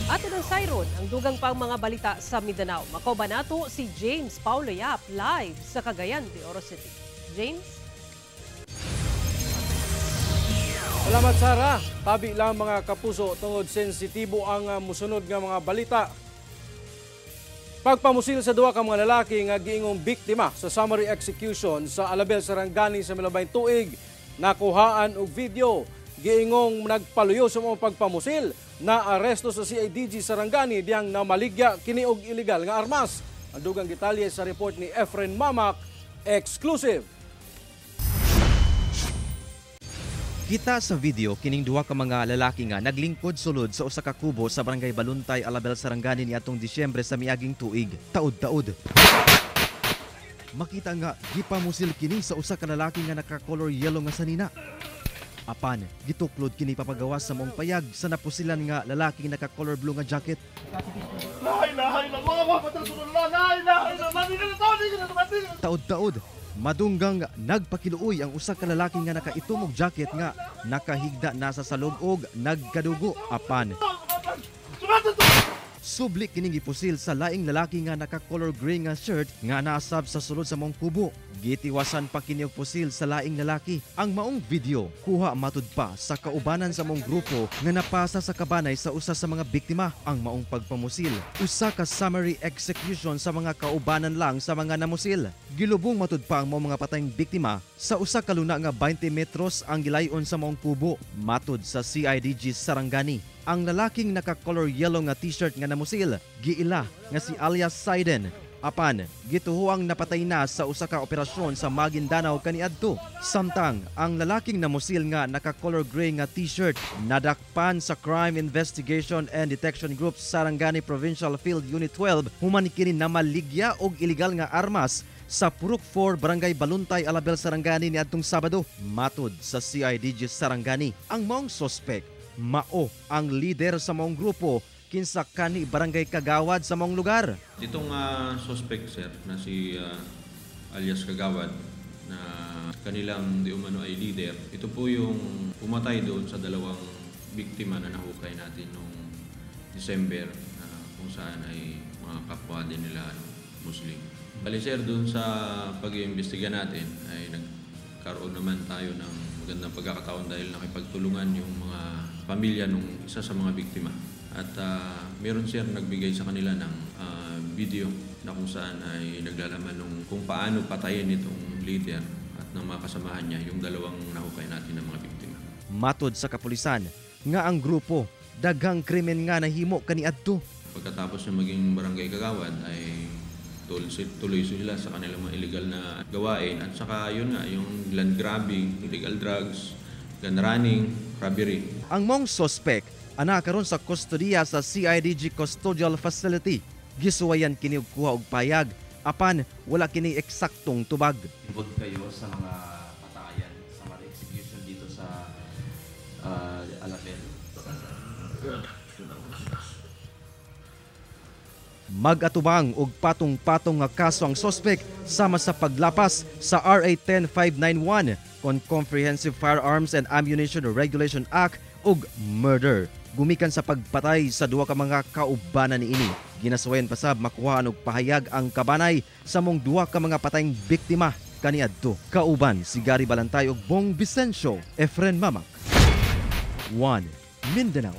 Ato ng sayron ang dugang pang mga balita sa Mindanao. Makauban nato si James Paulo Yap live sa Cagayan de Oro City. James? Salamat, Sara. Tabi lang, mga kapuso, tungod sensitibo ang musunod nga mga balita. Pagpamusil sa duha ka mga lalaki nga giingong biktima sa summary execution sa Alabel, Sarangani sa milabay tuig, nakuhaan og video. Giingong nagpaluyo sa mga pagpamusil, na aresto sa CIDG Sarangani diyang namaligya kini og illegal nga armas. Ang dugang detalye sa report ni Efren Mamak, exclusive. Kita sa video kining duha ka mga lalaki nga naglingkod sulod sa usa ka kubo sa Barangay Baluntay, Alabel, Sarangani niadtong Disyembre sa miaging tuig. Taud-taud. Makita nga gipamusil kini sa usa ka lalaki nga naka-color yellow nga sanina. Apan gituklod kini papagawas sa maong payag sa napusilan nga lalaki naka-color blue nga jacket. Taud-taud. Madunggang nagpakiluoy ang usa ka lalaki nga nakaitom og jacket nga nakahigda nasa salog og nagkadugo, apan subli kining gipusil sa laing lalaki nga naka-color gray nga shirt nga naasab sa sulod sa maong kubo. Gitiwasan pa kini og pusil sa laing lalaki. Ang maong video kuha matud pa sa kaubanan sa maong grupo nga napasa sa kabanay sa usa sa mga biktima. Ang maong pagpamusil, usa ka summary execution sa mga kaubanan lang sa mga namusil. Gilubong matud pa ang maong mga patayng biktima sa usa ka luna nga 20 metros ang gilayon sa maong kubo, matud sa CIDG Sarangani. Ang lalaking naka-color yellow nga t-shirt nga namusil, giila nga si alias Saiden. Apan, gituhuang napatay na sa usa ka operasyon sa Maguindanao kaniadto. Samtang, ang lalaking namusil nga naka-color gray nga t-shirt nadakpan sa Crime Investigation and Detection Group Sarangani Provincial Field Unit 12 human kini namaligya og illegal nga armas sa Purok 4, Barangay Baluntay, Alabel, Sarangani niadtong Sabado. Matud sa CIDG Sarangani, ang maong sospek mao ang lider sa maong grupo kinsa kani barangay kagawad sa maong lugar. Itong suspect, sir, na si alias Kagawad na kanilang di umano ay leader, ito po yung pumatay doon sa dalawang biktima na nahukay natin noong December na kung saan ay mga kapwa din nila Muslim. Bali, sir, doon sa pag-iimbestiga natin ay nagkaroon naman tayo ng magandang pagkakataon dahil nakipagtulungan yung mga pamilya nung isa sa mga biktima. At meron, sir, nagbigay sa kanila ng video na kung saan ay naglalaman nung kung paano patayin itong leader at ng mga kasamahan niya yung dalawang nahukay natin ng mga biktima. Matod sa kapulisan nga ang grupo daghang krimen nga nahimo kaniadto. Pagkatapos na maging barangay kagawad ay tuloy sila sa kanilang mga illegal na gawain at saka yun nga yung land grabbing, illegal drugs, gun running, robbery. Ang mong suspect ana karon sa kustodiya sa CIDG Custodial Facility. Gisuwayan kini og kuha og payag apan wala kini eksaktong tubag. Involved kayo sa mga patayan, sa mga execution dito sa Alabel? Magatubang og patong-patong nga kaso ang sospek sama sa paglapas sa RA 10591 kon Comprehensive Firearms and Ammunition Regulation Act ug murder. Gumikan sa pagpatay sa duha ka mga kaubanan niini. Ginasuwayan pasab makuhaan og pahayag ang kabanay sa mong duha ka mga patayng biktima kaniadto. Kauban si Gary Balantay ug Bong Vicencio, Efren Mamak. 1 Mindanao.